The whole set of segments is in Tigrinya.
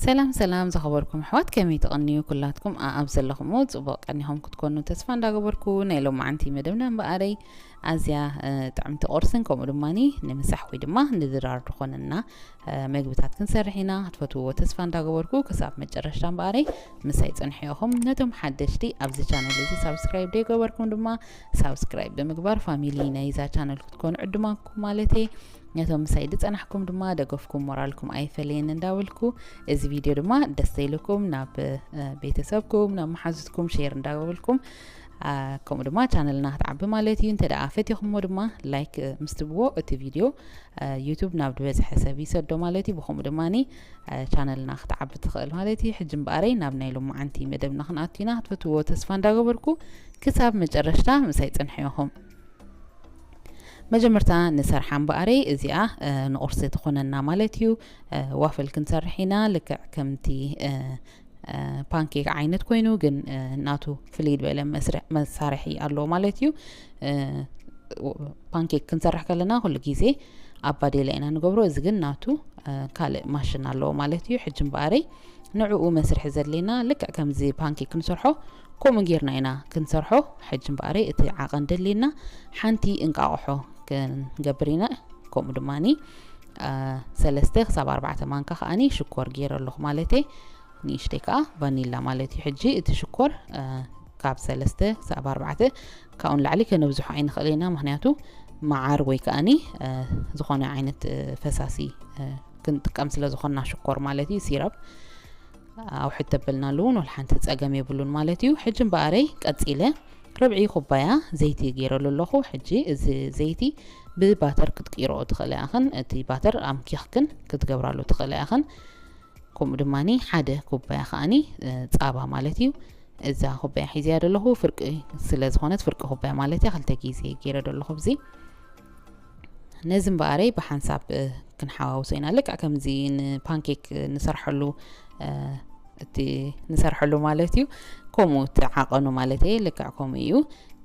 ሰላም ሰላም ዝኸበርኩም ኣሕዋት፣ ከመይ ትቐንዩ? ኩላትኩም ኣኣብ ዘለኹምዎ ጽቡቕ ቀኒኹም ክትኮኑ ተስፋ እንዳገበርኩ፣ ናይ ሎማዓንቲ መደብና እምበኣረይ ኣዝያ፣ እ፣ ጥዕምቲ ቁርስን ከምኡ ድማኒ ንምሳሕ ወይ ድማ ንድራር ዝኾነና፣ እ፣ መግብታት ክንሰርሕ ኢና። ክትፈትውዎ ተስፋ እንዳገበርኩ ክሳብ መጨረሽታ እምበኣረይ ምሳይ ጽንሑ ኢኹም። ነቶም ሓደሽቲ ኣብዚ ቻነል እዚ ሳብስክራይብ ዘይገበርኩም ድማ ሳብስክራይብ ብምግባር ፋሚሊ ናይዛ ቻነል ክትኮኑ ዕድማኩም ማለተይ። ነቶም ምሳይ ዝጸናሕኩም ድማ ደገፍኩም ሞራልኩም ኣይፈለየን እንዳበልኩ፣ እዚ ቪድዮ ድማ ደስ ዘይልኩም ናብ፣ እ፣ ቤተሰብኩም፣ ናብ መሓዙትኩም ሼር እንዳበልኩም፣ አ፣ ከምኡ ድማ ቻነልና ክትዓቢ ማለት እዩ። እንተ ደኣ ፈቲኹሞ ድማ ላይክ፣ እ፣ ምስ ትብዎ እቲ ቪድዮ፣ እ፣ ዩቱብ ናብ ዝበዝሐ ሰብ ይሰዶ ማለት እዩ። ብኸምኡ ድማኒ፣ እ፣ ቻነልና ክትዓቢ ትኽእል ማለት እዩ። ሕጂ እምበኣረይ ናብ ናይ ሎማዓንቲ መደብና ክንኣቱ ኢና። ክትፈትውዎ ተስፋ እንዳገበርኩ ክሳብ መጨረሽታ ምሳይ ጽንሑ ኢኹም። መጀመርታ ንሰርሓ እምበኣረይ እዚኣ፣ እ፣ ንቁርሲ ትኾነና ማለት እዩ። እ፣ ዋፍል ክንሰርሕ ኢና። ልክዕ ከምቲ፣ እ፣ እ፣ ፓንኬክ ዓይነት ኮይኑ ግን፣ እ፣ ናቱ ፍልይ ዝበለ መስርሕ-፣ መሳርሒ ኣለዎ ማለት እዩ። እ፣ ፓንኬክ ክንሰርሕ ከለና ኩሉ ግዜ ኣብ ባዴላ ኢና ንገብሮ። እዚ ግን ናቱ፣ እ፣ ካልእ ማሽን ኣለዎ ማለት እዩ። ሕጂ እምበኣረይ ንዕኡ መስርሒ ዘድልየና ልክዕ ከምዚ ፓንኬክ ክንሰርሖ ከምኡ ጌርና ኢና ክንሰርሖ። ሕጂ እምበኣረይ እቲ ዓቐን ደልየና ሓንቲ እንቃቑሖ ክንገብር ኢና። ከምኡ ድማኒ፣ አ፣ ሰለስተ ክሳብ ኣርባዕተ ማንካ ከኣኒ ሽኮር ገይረ ኣለኹ ማለተይ፣ ንእሽተይ ከኣ ቫኒላ ማለት እዩ። ሕጂ እቲ ሽኮር፣ አ፣ ካብ ሰለስተ ክሳብ ኣርባዕተ፣ ካብኡ ንላዕሊ ከነብዝሖ ኣይንኽእል ኢና፣ ምኽንያቱ መዓር ወይ ከኣኒ፣ አ፣ ዝኾነ ዓይነት፣ አ፣ ፈሳሲ፣ አ፣ ክንጥቀም ስለ ዝኾንና ሽኮር ማለት እዩ፣ ሲረፕ ኣውሕድ ተበልናሉ እውን ወላ ሓንቲ ጸገም የብሉን ማለት እዩ። ሕጂ እምበኣረይ ቀጺለ ርብዒ ኩባያ ዘይቲ ገይረሉ ኣለኹ። ሕጂ እዚ ዘይቲ ብባተር ክትቅይርኦ ትኽእላ ኢኽን፣ እቲ ባተር ኣምኪኽክን ክትገብራሉ ትኽእላ ኢኽን። ከምኡ ድማኒ ሓደ ኩባያ ከኣኒ፣ እ፣ ጻባ ማለት እዩ። እዛ ኩባያ ሒዝያ ዘለኹ ፍርቂ ስለ ዝኾነት ፍርቂ ኩባያ ማለት እያ። ክልተ ግዜ ገይረ ዘለኹ ኣብዚ። ነዚ እምበኣረይ ብሓንሳብ፣ እ፣ ክንሓዋውሶ ኢና። ልክዕ ከምዚ ንፓንኬክ ንሰርሐሉ፣ እ፣ እቲ ንሰርሐሉ ማለት እዩ። ከምኡ እቲ ዓቐኑ ማለት እየ። ልክዕ ከምኡ እዩ።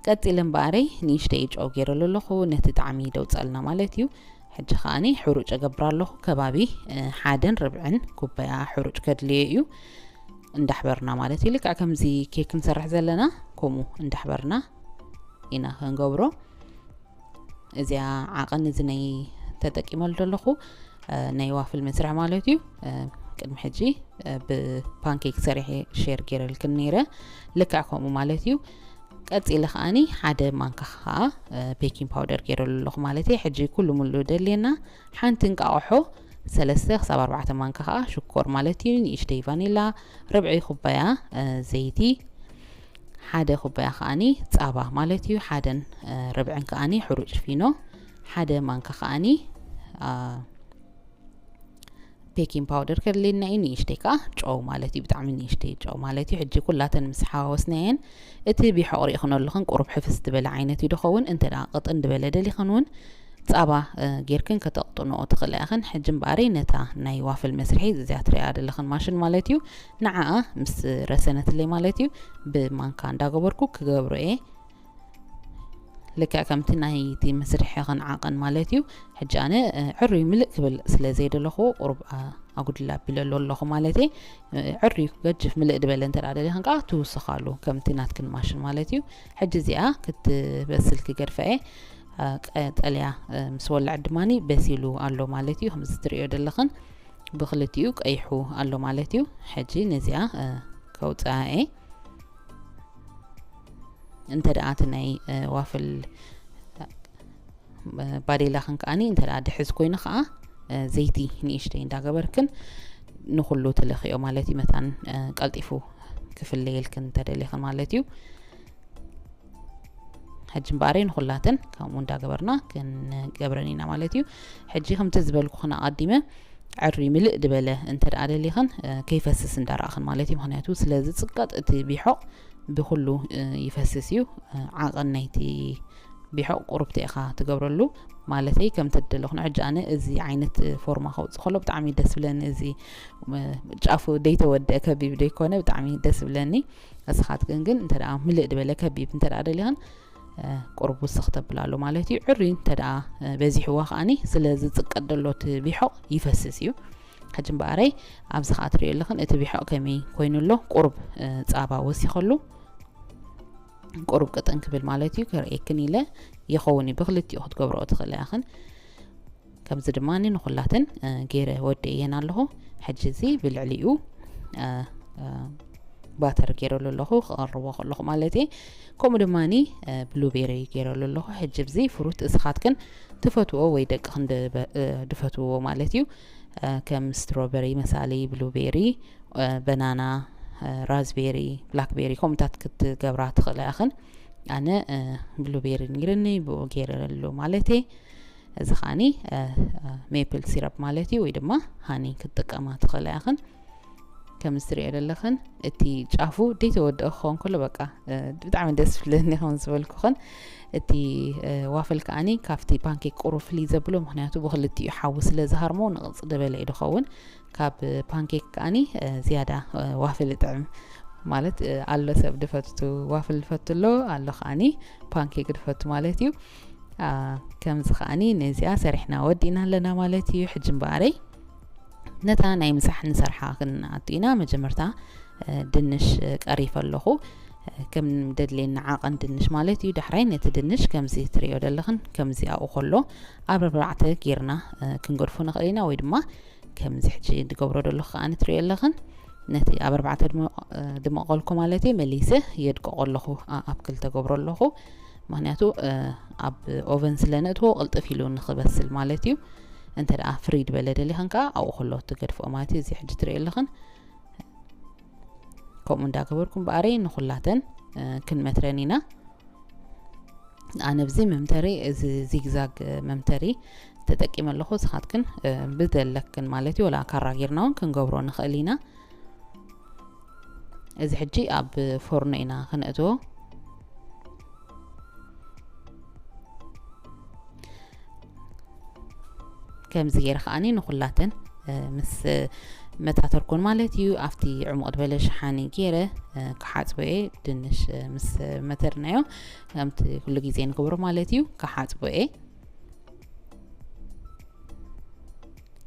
ቀጺለ እምበኣረይ ንእሽተይ ጨው ገይረሉ ኣለኹ። ነቲ ጣዕሚ ደውጸልና ማለት እዩ። ሕጂ ከኣኒ ሕሩጭ እገብር ኣለኹ። ከባቢ፣ እ፣ ሓደን ርብዕን ኩባያ ሕሩጭ ከድልዮ እዩ። እንዳሕበርና ማለት እዩ። ልክዕ ከምዚ ኬክ ክንሰርሕ ዘለና፣ ከምኡ እንዳሕበርና ኢና ክንገብሮ። እዚኣ ዓቐን እዚ ናይ ተጠቂመሉ ዘለኹ፣ እ፣ ናይ ዋፍል መስርሒ ማለት እዩ። እ፣ ቅድሚ ሕጂ፣ እ፣ ብፓንኬክ ሰሪሐ ሼር ገይረልክን ነይረ። ልክዕ ከምኡ ማለት እዩ። ቀጺለ ከኣኒ ሓደ ማንካ ከኣ፣ እ፣ ቤኪንግ ፓውደር ገይረሉ ኣለኹ ማለት እየ። ሕጂ ኩሉ ሙሉ ደልየና ሓንቲ እንቃቑሖ፣ ሰለስተ ክሳብ ኣርባዕተ ማንካ ከኣ ሽኮር ማለት እዩ። ንእሽተይ ቫኒላ፣ ርብዒ ኩባያ፣ እ፣ ዘይቲ፣ ሓደ ኩባያ ከኣኒ ጻባ ማለት እዩ። ሓደን፣ እ፣ ርብዕን ከኣኒ ሕሩጭ ፊኖ፣ ሓደ ማንካ ከኣኒ፣ አ፣ ቤኪንግ ፓውደር ከድልየና እዩ። ንእሽተይ ከኣ ጨው ማለት እዩ። ብጣዕሚ ንእሽተይ ጨው ማለት እዩ። ሕጂ ኩላተን ምስ ሓዋወስናየን እቲ ቢሖቕ ርኢኽኖ ኣለኽን ቁሩብ ሕፍስ ዝበለ ዓይነት እዩ ዝኸውን። እንተ ደኣ ቅጥን ዝበለ ደሊኽን እውን ጻባ፣ እ፣ ጌርክን ከተቕጥንኦ ትኽእላ ኢኽን። ሕጂ እምበኣረይ ነታ ናይ ዋፍል መስርሒ እዚኣ ትሪኣ ዘለኽን ማሽን ማለት እዩ። ንዓኣ ምስ ረሰነትለይ ማለት እዩ ብማንካ እንዳገበርኩ ክገብሮ እየ። ልክዕ ከምቲ ናይቲ መስርሒ ኸን ዓቐን ማለት እዩ። ሕጂ ኣነ፣ እ፣ ዕሩይ ምልእ ክብል ስለ ዘይደለኹ ቁሩብ፣ ኣ-፣ ኣጉድል ኣቢለሉ ኣለኹ ማለት እየ። እ፣ ዕሩይ ገጅፍ ምልእ ዝበለ እንተ ደኣ ደሊኽን ከኣ ትውስኻሉ ከምቲ ናትክን ማሽን ማለት እዩ። ሕጂ እዚኣ ክትበስል ክገድፋ እየ። ኣ፣ ቀጠልያ፣ እ፣ ምስ ወልዐ ድማኒ በሲሉ ኣሎ ማለት እዩ። ከምዚ ትርእዮ ዘለኽን ብኽልቲኡ ቀይሑ ኣሎ ማለት እዩ። ሕጂ ነዚኣ፣ እ፣ ከውጽኣ እየ። እንተ ደኣ እቲ ናይ፣ እ፣ ዋፍል፣ እ፣ ባዴላ ኽን ከኣኒ እንተ ደኣ ድሕዝ ኮይኑ ኸኣ፣ እ፣ ዘይቲ ንእሽተይ እንዳገበርክን ንኹሉ ትለኽዮ ማለት እዩ። መታን፣ እ፣ ቀልጢፉ ክፍለየልክን እንተ ደሊኽን ማለት እዩ። ሕጂ እምበኣረይ ንኹላተን ከምኡ እንዳገበርና ክንገብረን ኢና ማለት እዩ። ሕጂ ከምቲ ዝበልኩኽን ኣቐዲመ፣ ዕሪ ምልእ ዝበለ እንተ ደኣ ደሊኽን፣ እ፣ ከይፈስስ እንዳረኣኽን ማለት እዩ። ምኽንያቱ ስለ ዝጽቀጥ እቲ ቢሖቕ ብኹሉ፣ እ፣ ይፈስስ እዩ። እ፣ ዓቐን ናይቲ ቢሖቕ ቁሩብቲ ኢኻ ትገብረሉ፣ ማለተይ ከምቲ ደለኹ። ንሕጂ ኣነ እዚ ዓይነት ፎርማ ከውጽእ ከሎ ብጣዕሚ ደስ ብለኒ። እዚ፣ እ፣ ጫፉ ደይተወድአ ከቢብ ደይኮነ ብጣዕሚ ደስ ብለኒ። እስኻትክን ግን እንተ ደኣ ምልእ ዝበለ ከቢብ እንተ ደኣ ደሊኽን፣ እ፣ ቁሩብ ውስኽ ተብላሉ ማለት እዩ። ዕሪ እንተ ደኣ፣ እ፣ በዚሕዋ ከኣኒ ስለ ዝጽቀጥ ዘሎ እቲ ቢሖቕ ይፈስስ እዩ። ሕጂ እምበኣረይ ኣብዚ ከዓ ትሪኦ ኣለኽን እቲ ቢሖቕ ከመይ ኮይኑ ኣሎ፣ ቁሩብ እ፣ ፃባ ወሲኸሉ፣ ቁሩብ ቅጥን ክብል ማለት እዩ። ከርእየክን ኢለ ይኸውን እዩ፣ ብክልቲኡ ክትገብረኦ ትኽእላ ኢኽን። ከምዚ ድማ ንኹላተን እ፣ ገይረ ወዲአየን ኣለኹ። ሕጂ እዚ ብልዕሊኡ እ፣ እ፣ ባተር ገይረሉ ኣለኹ፣ ክቐርቦ ከለኹ ማለት እየ። ከምኡ ድማ እ፣ ብሉቤሪ ገይረሉ ኣለኹ። ሕጂ እዚ ፍሩት እስኻትክን ትፈትዎ ወይ ደቅኽን ድበ- እ፣ ድፈትዎ ማለት እዩ። እ፣ ከም ስትሮበሪ መሳሊ፣ ብሉቤሪ፣ እ፣ በናና፣ እ፣ ራዝቤሪ፣ ብላክቤሪ ከምኡታት ክትገብራ ትኽእላ ኢኽን። ኣነ እ፣ ብሉቤሪ ነይርኒ፣ ብኡ ገይረሉ ማለት እየ። እዚ ከዓኒ እ፣ እ፣ ሜፕል ሲረፕ ማለት እዩ፣ ወይ ድማ ሃኒ ክትጥቀማ ትኽእላ ኢኽን። ከም እትሪኦ ዘለኽን እቲ ጫፉ ደይተወደኦ ክኸውን ከሎ በቃ እ፣ ብጣዕሚ ደስ ዝብለኒ ከም ዝበልኩኽን፣ እቲ እ፣ ዋፍል ከዓኒ ካብቲ ፓንኬክ ቁሩብ ፍልይ ዘብሎ፣ ምኽንያቱ ብክልቲኡ ሓዊ ስለ ዝሃርሞ ንቕፅ ደበለ እዩ ዝኸውን። ካብ ፓንኬክ ከዓኒ እ፣ ዝያዳ እ፣ ዋፍል ይጥዕም ማለት እ፣ ኣሎ ሰብ ድፈቱ ዋፍል ድፈቱ ኣሎ ኣሎ ከዓኒ ፓንኬክ ድፈቱ ማለት እዩ። አ፣ ከምዚ ከዓኒ ነዚኣ ሰሪሕና ወዲእና ኣለና ማለት እዩ። ሕጂ እምበኣረይ ነታ ናይ ምሳሕ ንሰርሓ ክንኣቱ ኢና። መጀመርታ እ፣ ድንሽ እ፣ ቀሪፈ ኣለኹ እ፣ ከም ደድልየና ዓቐን ድንሽ ማለት እዩ። ዳሕራይ ነቲ ድንሽ ከምዚ ትሪኦ ዘለኽን ከምዚ ኣብኡ ከሎ ኣብ ኣርባዕተ ጌርና እ፣ ክንገድፎ ንኽእል ኢና፣ ወይ ድማ ከምዚ ሕጂ ዝገብሮ ዘለኹ ከዓ ንትሪኦ ኣለኽን ነቲ ኣብ ኣርባዕተ ድመ- እ፣ ድመቐልኩ ማለት እዩ መሊሰ የድቀቆ ኣለኹ ኣ- ኣብ ክልተ ገብሮ ኣለኹ። ምክንያቱ እ፣ ኣብ ኦቨን ስለ ነእትዎ ቅልጥፍ ኢሉ ንኽበስል ማለት እዩ። እንተ ደኣ ፍሪድ በለ ደሊኽን ከዓ ኣብኡ ከሎ ትገድፍኦ ማለት እዩ። እዚ ሕጂ ትሪኦ ኣለኽን ከምኡ እንዳገበርኩም በኣረይ ንኹላተን እ፣ ክንመትረን ኢና። ኣነ ብዚ መምተሪ እዚ ዚግዛግ መምተሪ ተጠቂመ ኣለኹ። ስኻትክን እ፣ ብዘለክን ማለት እዩ ወላ ካራ ጌርና እውን ክንገብሮ ንኽእል ኢና። እዚ ሕጂ ኣብ ፎርኖ ኢና ክነእትዎ። ከምዚ ገይረ ከዓኒ ንኹላተን እ፣ ምስ መታተርኩን ማለት እዩ ኣብቲ ዕሙቕ ዝበለ ሸሓኒ ገይረ እ፣ ክሓፅቦ እየ። ድንሽ እ፣ ምስ መተርናዮ ከምቲ ኩሉ ግዜ ንገብሮ ማለት እዩ ክሓፅቦ እየ።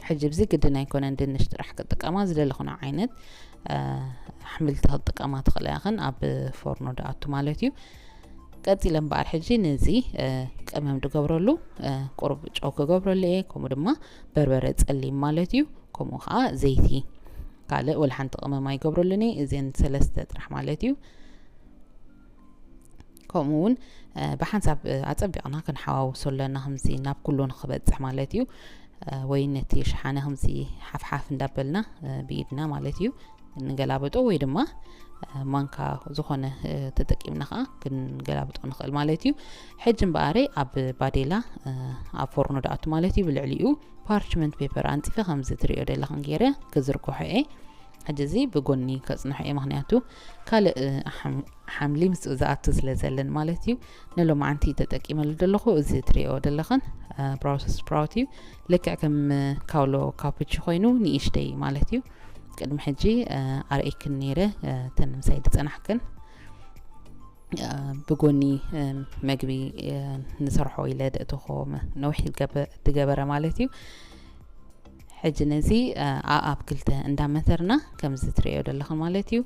ሕጂ ብዚ ግድን ኣይኮነን ድንሽ ጥራሕ ክጥቀማ ዝደለኹና ዓይነት እ፣ ኣሕምልቲ ክትጥቀማ ትኽእላ ኢኽን ኣብ ፎርኖ ድኣቱ ማለት እዩ። ቀፂለ እምበኣር ሕጂ ነዚ እ፣ ቅመም ድገብረሉ እ፣ ቁሩብ ጨው ክገብረሉ እየ፣ ከምኡ ድማ በርበረ ፀሊም ማለት እዩ። ከምኡ ከዓ ዘይቲ ካልእ ወላ ሓንቲ ቅመም ኣይገብረሉን እየ። እዚን ሰለስተ ጥራሕ ማለት እዩ። ከምኡ እውን እ፣ ብሓንሳብ እ፣ ኣፀቢቕና ክንሓዋውሶ ኣለና፣ ከምዚ ናብ ኩሉ ንክበፅሕ ማለት እዩ። እ፣ ወይ ነቲ ሸሓነ ከምዚ ሓፍሓፍ እንዳበልና እ፣ ብኢድና ማለት እዩ ንገላበጦ፣ ወይ ድማ እ፣ ማንካ ዝኾነ እ፣ ተጠቂምና ከዓ ክንገላብጦ ንኽእል ማለት እዩ። ሕጂ እምበኣረይ ኣብ ባዴላ እ፣ ኣብ ፎርኖ ድኣቱ ማለት እዩ ብልዕሊኡ ፓርችመንት ፔፐር ኣንፂፈ ከምዚ ትሪኦ ዘለኽን ገይረ ክዝርግሖ እየ። ሕጂ እዚ ብጎኒ ከፅንሖ እየ፣ ምክንያቱ ካልእ እ፣ ሓም- ሓምሊ ምስ ዝኣቱ ስለ ዘለን ማለት እዩ። ንሎማዓንቲ ተጠቂመሉ ዘለኹ እዚ ትሪኦ ዘለኽን እ፣ ብራውስ ስፕራውት እዩ። ልክዕ ከም እ፣ ካውሎ ካፕቺ ኮይኑ ንእሽተይ ማለት እዩ። ቅድሚ ሕጂ እ፣ ኣርእየክን ነይረ እ፣ ተን ምሳይ ዝፀናሕክን እ፣ ብጎኒ እ፣ መግቢ እ፣ ንሰርሖ ኢለ ደእተኾ ነዊሕ ዝገበ- ዝገበረ ማለት እዩ። ሕጂ ነዚ እ፣ ኣኣብ ክልተ እንዳመተርና ከምዚ ትሪኦ ዘለኽን ማለት እዩ።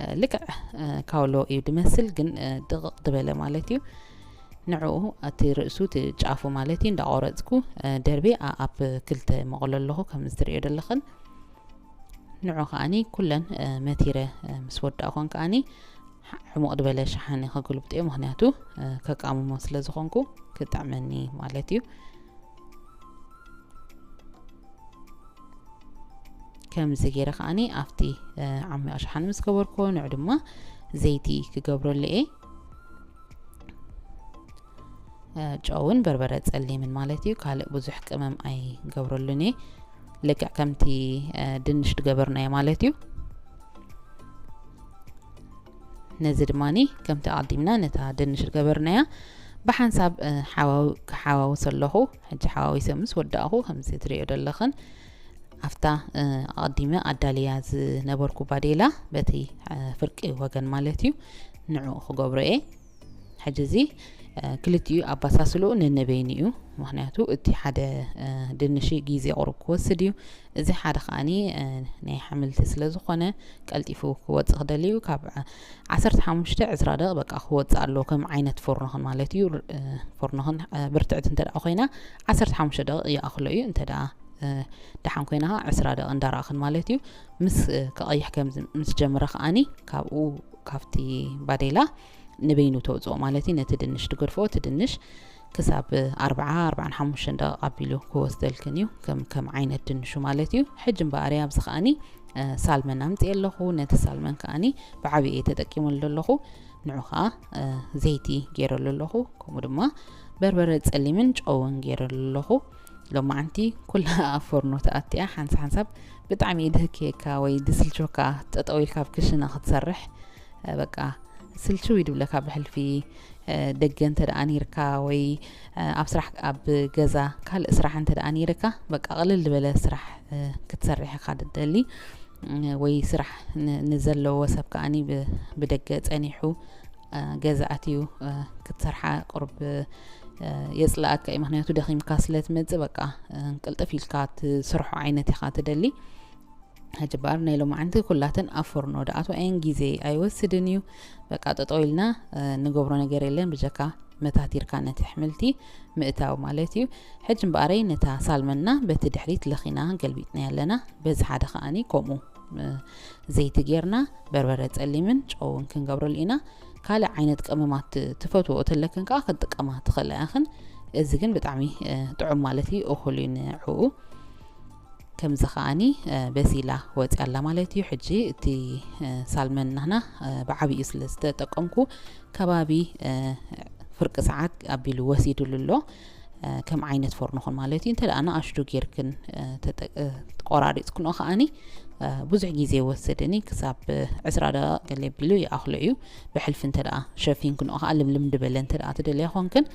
እ፣ ልክዕ እ፣ ካውሎ እዩ ድመስል፣ ግን እ፣ ድቕቕ ዝበለ ማለት እዩ። ንዕኡ እቲ ርእሱ እቲ ጫፉ ማለት እዩ እንዳቆረፅኩ እ፣ ደርቤ ኣኣብ ክልተ መቕሎ ኣለኹ ከምዚ ትሪኦ ዘለኽን። ንዑ ከዓኒ ኩለን እ፣ መቲረ እ፣ ምስ ወዳእኮን ከዓኒ ሕ- ሕሙቕ ዝበለ ሸሓኒ ከግልብጦ እየ፣ ምኽንያቱ እ፣ ከቃምሞ ስለ ዝኾንኩ ክጥዕመኒ ማለት እዩ። ከምዚ ገይረ ከዓኒ ኣብቲ እ፣ ዓሚቕ ሸሓኒ ምስ ገበርኮ ንዑ ድማ ዘይቲ ክገብረሉ እየ። እ፣ ጨውን በርበረ ጸሊምን ማለት እዩ። ካልእ ብዙሕ ቅመም ኣይገብረሉን እየ። ልክዕ ከምቲ እ፣ ድንሽ ድገበርናዮ ማለት እዩ። ነዚ ድማኒ ከምቲ ኣቐዲምና ነታ ድንሽ ድገበርናያ ብሓንሳብ እ፣ ሓዋው- ክሓዋውስ ኣለኹ። ሕጂ ሓዋዊሰ ምስ ወዳእኹ ከምዚ ትሪኦ ዘለኽን ኣብታ እ፣ ኣቐዲመ ኣዳልያ ዝነበርኩ ባዴላ በቲ እ፣ ፍርቂ ወገን ማለት እዩ ንዕኡ ክገብሮ እየ። ሕጂ እዚ ክልቲኡ ኣባሳስልኡ ነንበይኑ እዩ። ምክንያቱ እቲ ሓደ ድንሽ ግዜ ቁሩብ ክወስድ እዩ። እዚ ሓደ ከዓኒ ናይ ሓምልቲ ስለ ዝኾነ ቀልጢፉ ክወፅእ ክደሊ እዩ። ካብ ዓሰርተ ሓሙሽተ ዕስራ ደቂቕ በቃ ክወፅእ ኣለዎ፣ ከም ዓይነት ፎርኖኽን ማለት እዩ። ፎርኖኽን ብርትዕቲ እንተ ደኣ ኮይና ዓሰርተ ሓሙሽተ ደቂቕ ይኣኽሎ እዩ። እንተ ደኣ ደሓን ኮይና ከዓ ዕስራ ደቂቕ እንዳረኣኽን ማለት እዩ። ምስ ክቐይሕ ከም ምስ ጀምረ ከዓኒ ካብኡ ካብቲ ባዴላ ንበይኑ ተውፅኦ ማለት እዩ። ነቲ ድንሽ ትገድፎ፣ እቲ ድንሽ ክሳብ ኣርብዓ ኣርብዓን ሓሙሽተን ደቂቕ ኣቢሉ ክወስደልክን እዩ፣ ከም ከም ዓይነት ድንሹ ማለት እዩ። ሕጂ እምበኣር ኣብዚ ከዓኒ ሳልመን ኣምፅእ ኣለኹ። ነቲ ሳልመን ከዓኒ ብዓብየ ተጠቂመሉ ኣለኹ። ንዑ ከዓ ዘይቲ ገይረሉ ኣለኹ፣ ከምኡ ድማ በርበረ ፀሊምን ጨውን ገይረሉ ኣለኹ። ሎማዓንቲ ኩላ ኣብ ፎርኖ ተኣትያ ሓንሳ ሓንሳብ ብጣዕሚ ድህክየካ ወይ ድስልቾካ ጠጠው ኢልካ ኣብ ክሽነ ክትሰርሕ በቃ ስልችው ይድብለካ ብሕልፊ። ደገ እንተ ደኣ ነይርካ ወይ ኣብ ስራሕ ኣብ ገዛ ካልእ ስራሕ እንተ ደኣ ነይርካ በቃ ቅልል ዝበለ ስራሕ ክትሰርሕ ኢኻ ትደሊ። ወይ ስራሕ ንዘለዎ ሰብ ከዓኒ ብደገ ጸኒሑ ገዛ ኣትዩ ክትሰርሓ ቁሩብ የጽልኣካ እዩ። ምክንያቱ ደኺምካ ስለ ትመጽእ በቃ ቅልጥፍ ኢልካ ትሰርሖ ዓይነት ኢኻ ትደሊ። ሕጂ እምበኣር ናይ ሎማዓንቲ ኩላተን ኣብ ፎርኖ ደኣትዋ እየን፣ ግዜ ኣይወስድን እዩ። በቃ ጠጠው ኢልና ንገብሮ ነገር የለን ብጀካ መታቲርካ ነቲ ኣሕምልቲ ምእታው ማለት እዩ። ሕጂ እምበኣረይ ነታ ሳልመንና በቲ ድሕሪት ለኺና ገልቢጥናያ ኣለና። በዚ ሓደ ከዓኒ ከምኡ ዘይቲ ጌርና በርበረ ጸሊምን ጨውን ክንገብረሉ ኢና። ካልእ ዓይነት ቀመማት ትፈትዎ ተለክን ከዓ ክትጥቀማ ትኽእላ ኢኽን። እዚ ግን ብጣዕሚ ጥዑም ማለት እዩ፣ እኹል እዩ ንዕኡ። ከምዚ ከዓኒ በሲላ ወፂኣ ኣላ ማለት እዩ። ሕጂ እቲ ሳልመን ናህና ብዓብዩ ስለ ዝተጠቀምኩ ከባቢ ፍርቂ ሰዓት ኣቢሉ ወሲድሉ ኣሎ። ከም ዓይነት ፎርኖኹን ማለት እዩ። እንተ ደኣ ንኣሽቱ ጌርክን ቆራሪፅክንኦ ከዓኒ ብዙሕ ግዜ ይወስድኒ፣ ክሳብ ዕስራ ደቂቕ ገለ ቢሉ ይኣኽሎ እዩ። ብሕልፊ እንተ ደኣ ሸፊንክንኦ ከዓ ልምልም ዝበለ እንተ ደኣ ትደልያ ኮንክን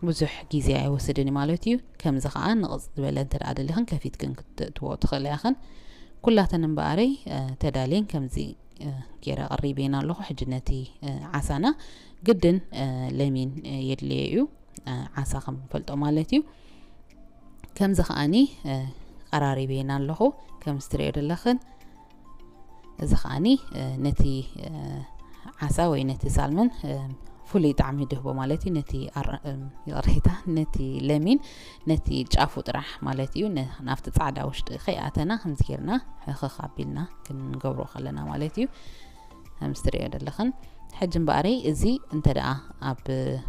ብዙሕ ግዜ ኣይወስድን ማለት እዩ። ከምዚ ከዓ ንቕፅ ዝበለ እንተ ደኣ ደሊኽን ከፊትክን ክትእትዎ ትኽእላ ኢኽን። ኩላተን እምበኣረይ ተዳልየን ከምዚ ገይረ ኣቕሪበየን ኣለኹ። ሕጂ ነቲ ዓሳና ግድን ለሚን የድልዮ እዩ፣ ዓሳ ከም ንፈልጦ ማለት እዩ። ከምዚ ከዓኒ ቀራሪበየን ኣለኹ። ከም ዝትሪኦ ዘለኽን እዚ ከዓኒ ነቲ ዓሳ ወይ ነቲ ሳልመን ፍሉይ ጣዕሚ ድህቦ ማለት እዩ። ነቲ ይቕሬታ፣ ነቲ ለሚን ነቲ ጫፉ ጥራሕ ማለት እዩ። ናብቲ ፃዕዳ ውሽጢ ከይኣተና ከምዚ ጌርና ሕኽኽ ኣቢልና ክንገብሮ ከለና ማለት እዩ። ከም ዝትሪኦ ዘለኽን ሕጂ እምበኣረይ እዚ እንተ ደኣ ኣብ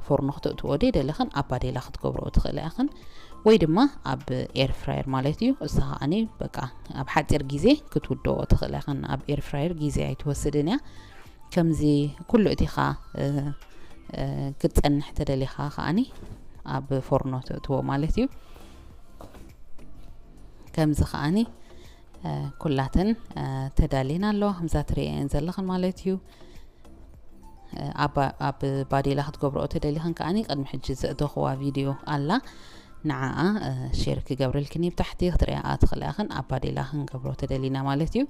ፎርኖ ክተእትዎ ደይ ደለኽን ኣብ ባዴላ ክትገብርኦ ትኽእላ ኢኽን፣ ወይ ድማ ኣብ ኤር ፍራየር ማለት እዩ። እሳ ከዓኒ በቃ ኣብ ሓፂር ግዜ ክትውድኦ ትኽእላ ኢኽን። ኣብ ኤር ፍራየር ግዜ ኣይትወስድን እያ። ከምዚ ኩሉ እቲኻ ክትፀንሕ ተደሊኻ ከዓኒ ኣብ ፎርኖ ተእትዎ ማለት እዩ። ከምዚ ከዓኒ ኩላተን ተዳልየን ኣለዋ፣ ከምዛ ትርእየን ዘለኽን ማለት እዩ። ኣብ ባዴላ ክትገብርኦ ተደሊኽን ከዓኒ ቅድሚ ሕጂ ዘእተኽዋ ቪድዮ ኣላ፣ ንዓኣ ሼር ክገብረልክን እየ ብታሕቲ ክትርእያ ትኽእላ ኢኽን። ኣብ ባዴላ ክንገብሮ ተደሊና ማለት እዩ።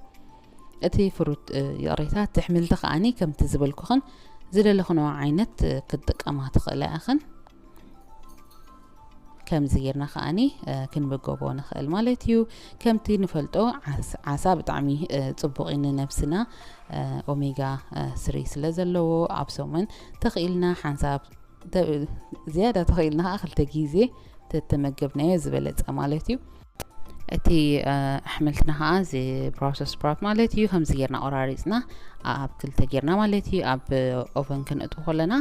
እቲ ፍሩት ይቕሬታ፣ እቲ ኣሕምልቲ ከዓኒ ከምቲ ዝበልኩኽን ዝደለኽንኦ ዓይነት ክትጥቀማ ትኽእላ ኢኽን። ከምዚ ጌርና ከዓኒ ክንምገቦ ንኽእል ማለት እዩ። ከምቲ ንፈልጦ ዓሳ ብጣዕሚ ፅቡቕ እዩ ንነብስና፣ ኦሜጋ ስሪ ስለ ዘለዎ ኣብ ሰሙን ተኽኢልና ሓንሳብ ዝያዳ ተኽኢልና ከዓ ክልተ ግዜ ተተመገብናዮ ዝበለፀ ማለት እዩ። እቲ ኣሕምልትና ከዓ እዚ ብራውሰስ ስፕራውት ማለት እዩ። ከምዚ ጌርና ቆራሪፅና ኣብ ክልተ ጌርና ማለት እዩ ኣብ ኦቨን ክንእትዎ ከለና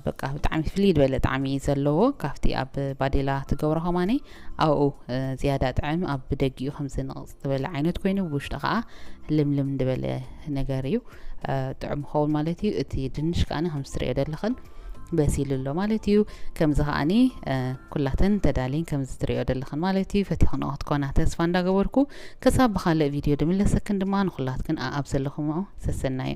በቃ ብጣዕሚ ፍልይ ዝበለ ጣዕሚ እዩ ዘለዎ ካብቲ ኣብ ባዴላ ትገብሮ ከማኒ ኣብኡ ዝያዳ ጥዕም ኣብ ብደጊኡ ከምዚ ንቕፅ ዝበለ ዓይነት ኮይኑ ብውሽጢ ከዓ ልምልም ዝበለ ነገር እዩ ጥዑም ይኸውን ማለት እዩ። እቲ ድንሽ ከዓ ከምዚ ትሪኦ ዘለኽን በሲሉ ኣሎ ማለት እዩ። ከምዚ ከዓኒ ኩላተን ተዳልየን ከምዚ ትሪኦ ዘለኽን ማለት እዩ። ፈቲኽንኦ ክትኮና ተስፋ እንዳገበርኩ ክሳብ ብኻልእ ቪድዮ ድምለሰክን ድማ ንኹላትክን ኣብ ዘለኹምኦ ሰሰናዩ።